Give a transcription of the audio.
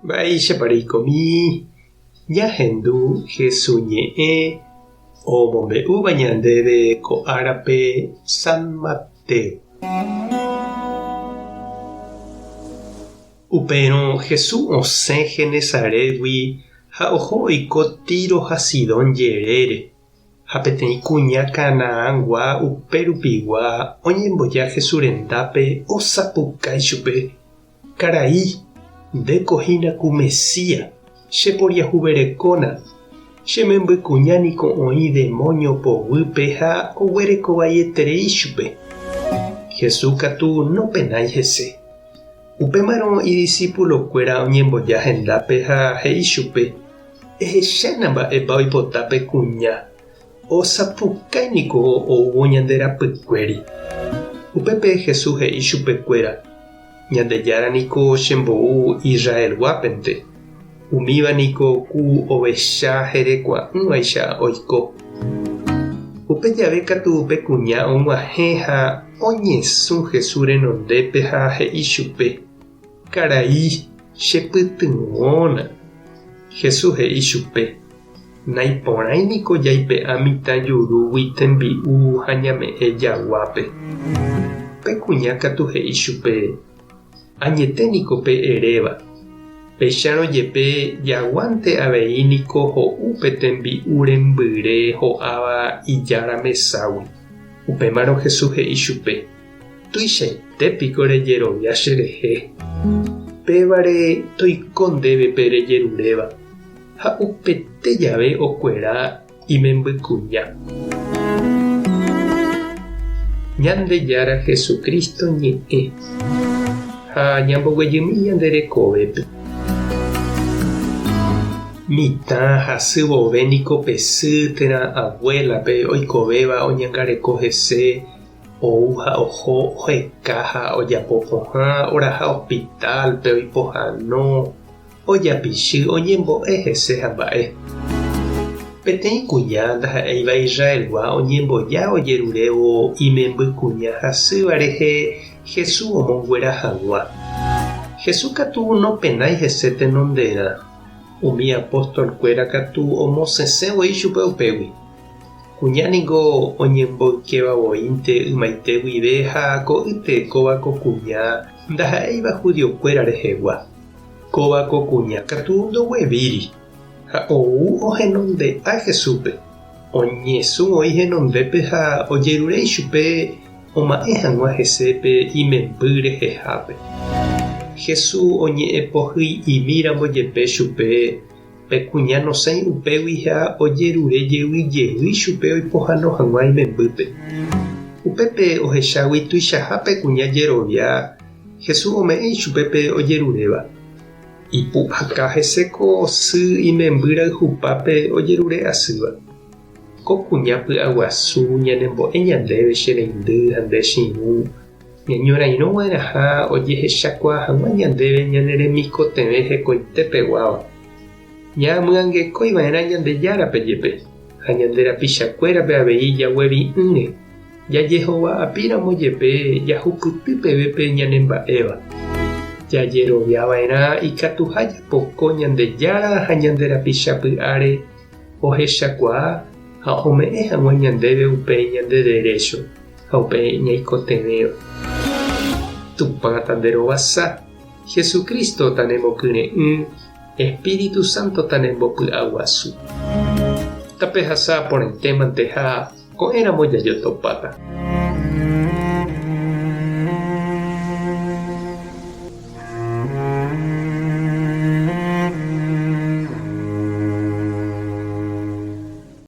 Mba'éichapa reikomi ñahendu Hesu ñe'ẽ omombe'úva ñandéve ko árape San Mateo. Upérõ Hesu osẽ Genesarétgui ha oho oiko Tiro ha Sidón jerére. Ha peteĩ kuña Canaangua upe rupigua oñemboja Jesús rendápe osapukái chupe, Karai, ndéko hína ku Mesías, che poriahuverekóna, che memby kuña niko oĩ demóño poguýpe ha oguereko vaieterei chupe. Jesús katu nopenái hese. Upémarõ idisipulokuéra oñemboja hendápe ha he'i chupe, Ehechána mba'épa oipota pe kuña, osapukái niko oúvo ñande rapykuéri. Upépe Jesús he'i chupekuéra, Ñandejára niko chembou Israelguápente, umíva niko ku ovecha herekua'ỹvaicha oiko. Upe jave katu pe kuña og̃uahẽ ha oñesũ Jesús renondépe ha he'i chupe, Karai, chepytyvõna. Jesús he'i chupe, Naiporãi niko jaipe'a mitã jurúgui tembi'u ha ñame'ẽ jaguápe. Pe kuña katu he'i chupe, Añete niko pe eréva. Péicharõ jepe jaguánte avei niko ho'u pe tembi'u rembyre ho'áva ijára meságui. Upémarõ Jesús he'i chupe, Tuichaite piko rejerovia cherehe. Pévare toiko ndéve pe rejeruréva. Ha upete jave okuera imembykuña. Ñandejára Jesucristo ñe'ẽ. Ha ñamboguejymi ñande rekovépe. Mitã hasy vove niko pe sy térã abuélape oikovéva oñangareko hese Ou ha oho oheka ha ojapo pohã, oraha hospitálpe, oipohãno, ojapichy, oñembo'e hese ha mba'e. Peteĩ kuña ndaha'éiva Israelgua oñemboja ojerurévo imemby kuña hasýva rehe Jesús omonguera hag̃ua. Jesús katu nopenái hese tenonderã, umi apóstol-kuéra katu omosẽsẽ voi chupe upégui. Kuña ningo oñemboykéva voínte ymaite guive ha ko'ýte kóva ko kuña ndaha'éiva judiokuéra rehegua. Kóva ko kuña katu ndoguevíri, ha ou ohenonde'a Jesúspe. Oñesũ oĩ henondépe ha ojerure ichupe oma'ẽ hag̃ua hese pe imemby rehehápe. Jesús oñe'ẽpohyi'imíramo jepe chupe Pe kuña nosẽi upégui ha ojerure jey jey chupe oipohãno hag̃ua imembýpe. Upépe ohechágui tuichaha pe kuña jerovia, Jesús ome'ẽ ichupe pe ojeruréva. Ipu'aka hese ko sy imemby rayhupápe ojerure asýva. Ko kuña py'aguasu ñanembo'e ñandéve che reindy ha nde che irũ, Ñañorairõ va'erãha ojehechakuaa hag̃ua ñandéve ñane remikotevẽ hekoite peguáva. Ñaamyangekói va'erã Ñandejárape jepe, ha ñande rapichakuérape avei jaguevi'ỹre, jajehova'apíramo jepe jahupyty peve pe ñanemba'éva. Jajerovia va'erã ikatuha japoko Ñandejára ha ñande rapicha py'áre ohechakuaa ha ome'ẽ hag̃ua ñandéve upe ñande derécho. Ha upe ñaikotevẽva. Tupã tanderovasa, Jesucristo tanemokyre'ỹ, Espíritu Santo tanembopy'aguasu. Tapehasa porãitémante ha ko'ẽramo jajotopáta.